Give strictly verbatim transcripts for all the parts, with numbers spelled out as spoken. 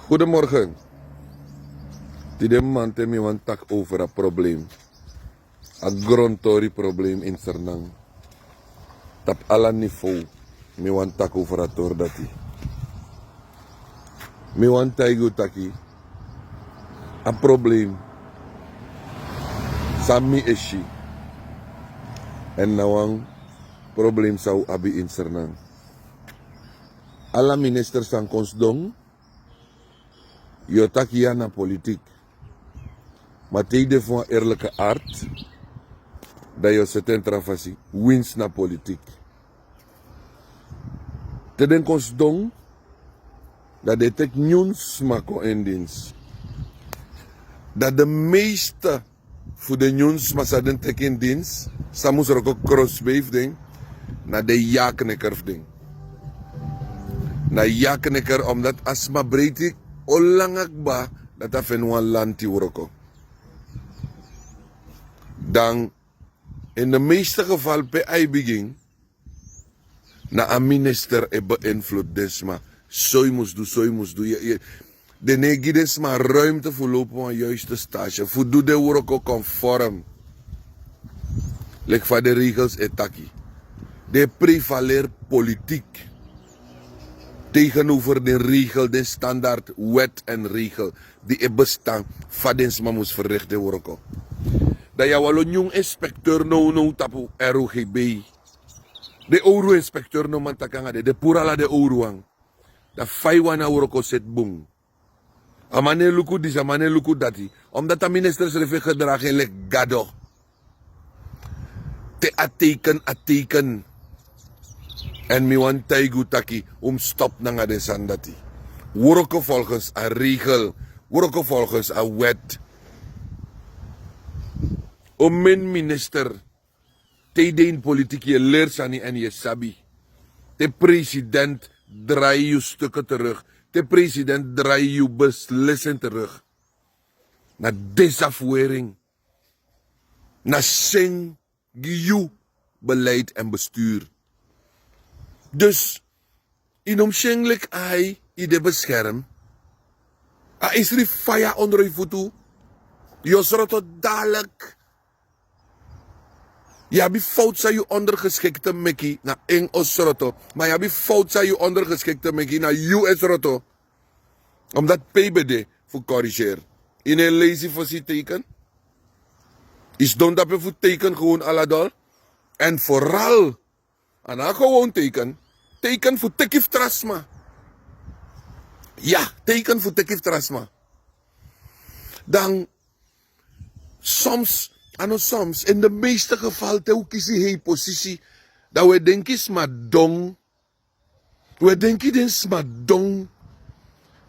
Goedemorgen. Tide mamanten mi wani taki over a probleem. A grontori probleem in Sranan. Tapu ala nivo mi wani taki over a tori dati. Mi wani taigi un taki a probleem san mi e si, èn na wan probleem san un abi in Sranan. Ala minister san kon sidon, yu o taki ya na politik. Ma te yu de fu wan eerlijke art, dan yu o seti en tra fasi, winsi na politik. Te den kon sidon, dan den e teki nyun sma kon ini dins. Dan de meeste fu den nyun sma san den teki ini dins, san mus wroko krosbei fu den, na den yakneker fu den. Na yakneker, omdat a sma breiti o langa kba, dati a feni wan lanti wroko. Dan in de meeste geval pe a e bigin, na a minister e beïnvloed den sma. So yu mus du, so yu mus du. Yu, yu, den no e gi den sma ruimte fu lobi wan juiste stage, fu du den wroko conform leki fa den regels e taki. Den e prevaleer politik tegenover den regel, den standaard wet en regel di e bestaan fa den sma mus verricht den wroko. Dan yu abi wan lo nyun inspecteur nownow tapu R O G B. Den owru inspecteur no man taki nanga den, den puru ala den owru wan. Dan fa yu wani a wroko seti bun? A man no e luku disi, a man no e luku dati. Omdat a minister srefi e gedragi en leki gado. Te a teken, a teken. Èn mi wani taigi un taki un mus stop nanga den sani dati. Wroko volgens a regel, wroko volgens a wet. Un minister, te yu de ini politik yu e leri sani èn yu e sabi. Te president drai yu stukken terug, te president drai yu beslissing terug, na desafuering, na sing gi yu beleid en bestuur. Dus yu no mus sing leki ai, yu de beskerm. A isri faya onder yu futu. Yu o sroto dalik. Yu abi fout san yu ondergeschikte meki, na en o sroto. Ma yu abi fout san yu ondergeschikte meki, na yu e sroto. Omdat pe yu ben de fu corrigeer. Yu no e leisi fosi yu teken. Yu sidon dape fu teken gewoon ala dol. En vooral, a no a gewoon teken. Teken fu teki fu tra sma. Ya, teken fu teki fu tra sma. Dan soms, a no soms, in de meeste geval te un kisi hei posisi, dan un e denki sma don. Un e denki den sma don.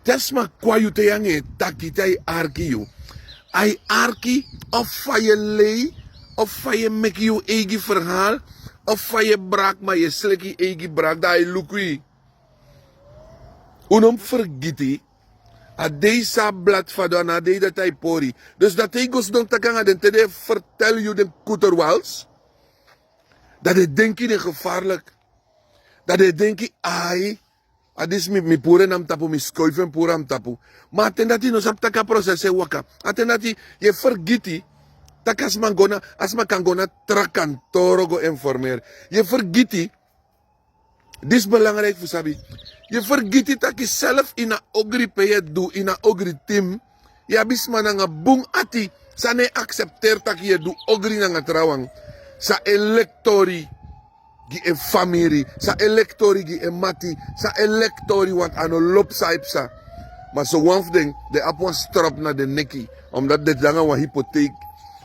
Te a sma kon na yu, te yu nanga en e taki, te a e arki yu, a e arki of fa yu e lei, of fa yu e meki yu eigi verhaal, of fa yu e braki, ma yu e sleki yu eigi braki, dan a e luku yu. Un no mus fergiti, a dei san a blad fadon, a no a dei dati a e pori. Dus dati e go sidon taki nanga den, te den e fertel yu den kuterwals, dan den e denki den gevaarlijk. Dan den e denki, ai, a disi mi, mi puru en na mi tapu, mi skuifu en puru na mi tapu. Ma a ten dati yu no sabi taki a proses e waka. A ten dati yu e fergiti taki a sma go na, a sma kan go na tra kantoro go informeri. Yu e fergiti, disi belangrijk fu sabi. Yu e fergiti taki self ini a ogri pe yu e du, ini a ogri tim, yu abi sma nanga bun ati san no e aksepteri taki yu e du ogri nanga trawan. San e leki tori gi en famiri, san e leki tori gi en mati, san e leki tori, want a no lobi san a e psa. Ma sowan fu den, den abi wan strop na den neki, omdat den de nanga wan hypotheek,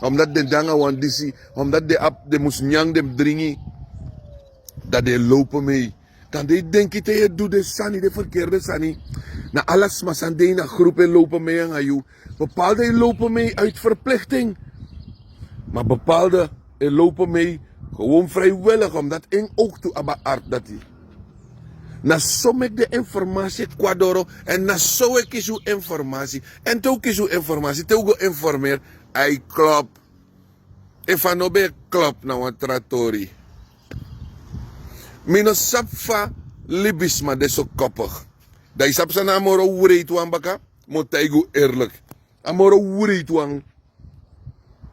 omdat den de nanga wan disi, omdat den abi, den mus nyan, den mus dringi. Dan den e lopen mee. Dan den e denki te yu e du den sani, den verkeerde sani, na ala sma san de ini a groep e lopen mee nanga yu. Bepaalde e lopen mee uit verplichting. Ma bepaalde e lopen mee gewoon vrijwillig, omdat en ook tu abi a art dati. Na so meki den informasi e kon na doro, èn na so un e kisi un informasi. Èn te un kisi un informasi, te un go informeri, a e klop. Efu a no ben e klop, na wan tra tori. Mi no sabi fa libisma de so koppig. Dan yu sabi san na a moro wreiti wan baka? Mi o taigi unu eerlik. A moro wreiti wan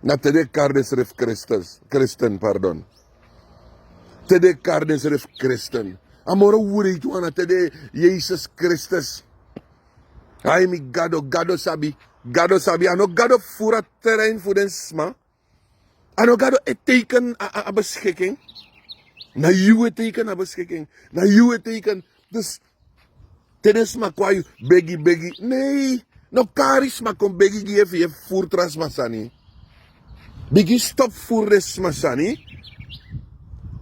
na te den e kari densrefi Kristus, Kristen, pardon. Te den e kari densrefi Kristen. A moro wreiti wan na te den e Yesus Kristus. Ai mi Gado, Gado sabi. Gado sabi. A no Gado furu a terrein fu den sma. A no Gado e teken a, a, a beschikking. Na yu e teken a beschikking. Na yu e teken. Dus te den sma kon na yu, begi, begi. Nee. No kari sma kon begi gi yu efu yu e furu tra sma sani. Bigin stop furu den sma sani.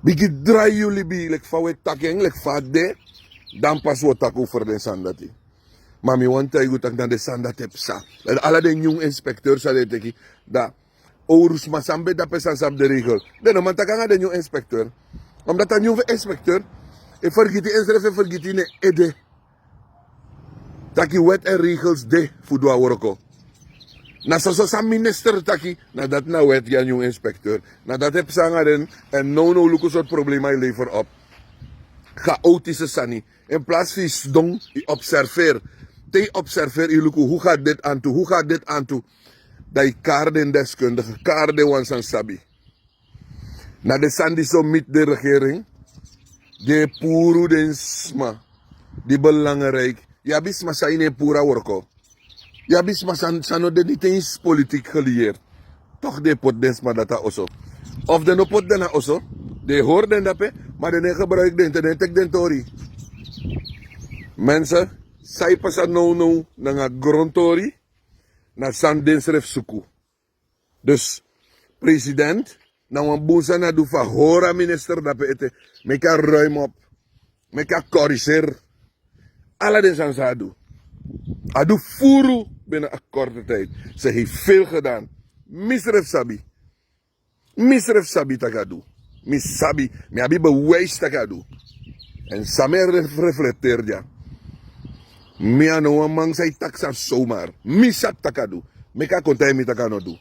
Bigin drai yu libi leki fa wi e taki en, leki fa a de. Dan pas wi o taki over den sani dati. Ma mi wani taigi unu taki na den sani dati e psa. Ala den nyun inspekteur san den e teki, dan owru sma san ben de dape san sabi den regel, den no man taki nanga den nyun inspekteur. Omdat a nyun inspekteur e fergiti ensrefi, e fergiti ini en ede taki wet en regels de fu du a wroko. Na soso san minister taki, na dati na wet gi a nyun inspekteur. Na dati e psa nanga den. Èn nownow luku sortu problema yu lever op. Chaotische sani. In plaats fu yu sidon, yu observeer. Te yu observeer, yu luku hoe gaat dit aan toe, hoe gaat dit aan toe. Dan yu kari den deskundige, kari den wan san sabi. Na den sani disi o miti den regering. Den e puru den sma di belangrijk. Yu abi sma san yu no e puru a wroko. Yu abi sma san, san no de niti eens politiek gelieerd. Toch den e poti den sma dati na oso. Of den no poti den na oso, den e hori den dape, ma den no e gebruiki den te den e teki den tori. Mensen, san e pasa nownow nanga grontori, na san densrefi suku. Dus president, na wan bun sani a du fu a hori a minister dape ete, meki a ruim op, meki a corrigeer. Ala den sani san a du, a du furu binnen een korte tijd. Ze heeft veel gedaan. Mi srefi sabi. Mi srefi sabi taki a du. Mi sabi, mi abi bewijs taki a du. Èn san mi e ref-, reflekteri dya. Mi a no wan man san e taki sani zomaar. Mi sabi taki a du. Meki a kon taigi mi taki a no du.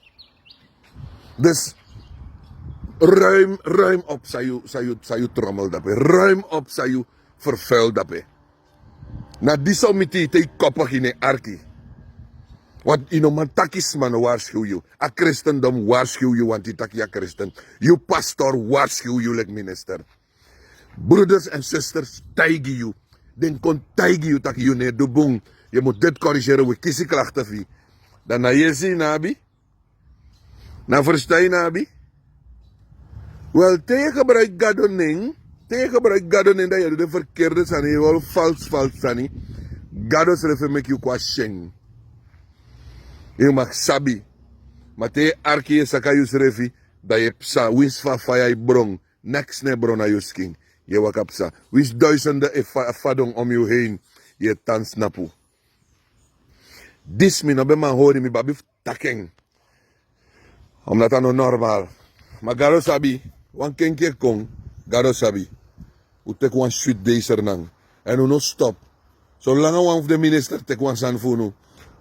Dus ruim, ruim op san yu, san yu, san yu trommel dape. Ruim op san yu vervuil dape. Na disi o miti yu te yu koppig ini en arki. Want yu no man taki sma no waarschuw yu. A kristendom waarschuw yu, want yu taki yu a kristen. Yu pastor waarschuw yu leki minister. Broeders en zusters taigi yu. Den kon taigi yu taki yu no e du bun. Yu mus dit corrigeren, wi kisi klachten fu yu. Dan na yu e si yu no abi. Na verstan yu no abi. Wel, te yu gebruiki Gado nen, te yu gebruiki Gado nen, dan yu e du den verkeerde sani, yu e hori falsi, falsi sani. Gado srefi e meki yu kon na syen. Yu mag sabi. Ma te yu e arki, yu e saka yusrefi, dan yu e psa. Winsi fa a faya e bron, neks no e bron na yu skin. Yu e waka psa. Winsi duisende e fa-, fadon om yu heen, yu e tan snapu. Disi mi no ben man hori, mi ben abi fu taki en. Omdat a no normaal. Ma Gado sabi, wan kenki e kon, Gado sabi. Un teki wan switi dei, Sranan. Èn un no stop. Solanga wan fu den minister teki wan sani fu unu,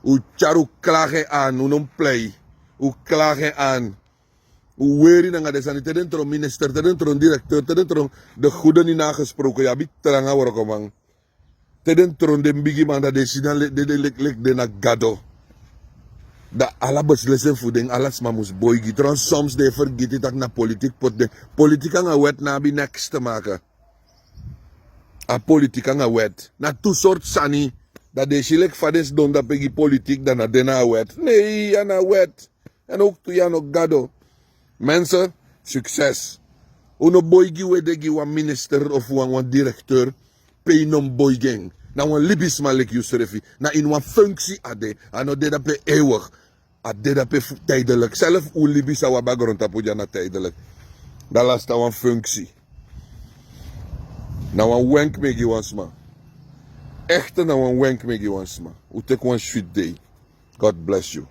un tyari, un klagi en aan, un no mus plei. Un klagi en aan. Un weri nanga den sani, te den tron minister, te den tron directeur, te den tron, de goede nen na gesproken, yu abi tranga wrokoman. Te den tron den bigiman, dan den e si den le-, den, den leki, leki den na Gado. Dan ala beslissing fu den, ala sma mus boigi. Trouwens, soms den e fergiti taki na politiek poti den. Politiek nanga wet no abi neks te maken. A politiek nanga wet na tu sortu sani. Dan den e si leki fa den sidon dape gi politiek, dan na den na a wet. Nee, a no wet. Èn ook tu yu a no Gado. Mensen, succes. Un no boigi un ede gi wan minister of wan, wan directeur. Pe yu no mus boigi en. Na wan libisma leki yusrefi. Na ini wan functie a de. A no de dape eeuwig. A de dape fu-, tijdelijk. Zelfs un libi san un abi na grontapu dya na tijdelijk. Dan lasta wan functie. Na wan wenk mi e gi wan sma. Echte na wan wenk mi e gi wan sma. Un teki wan switi dei. God bless you.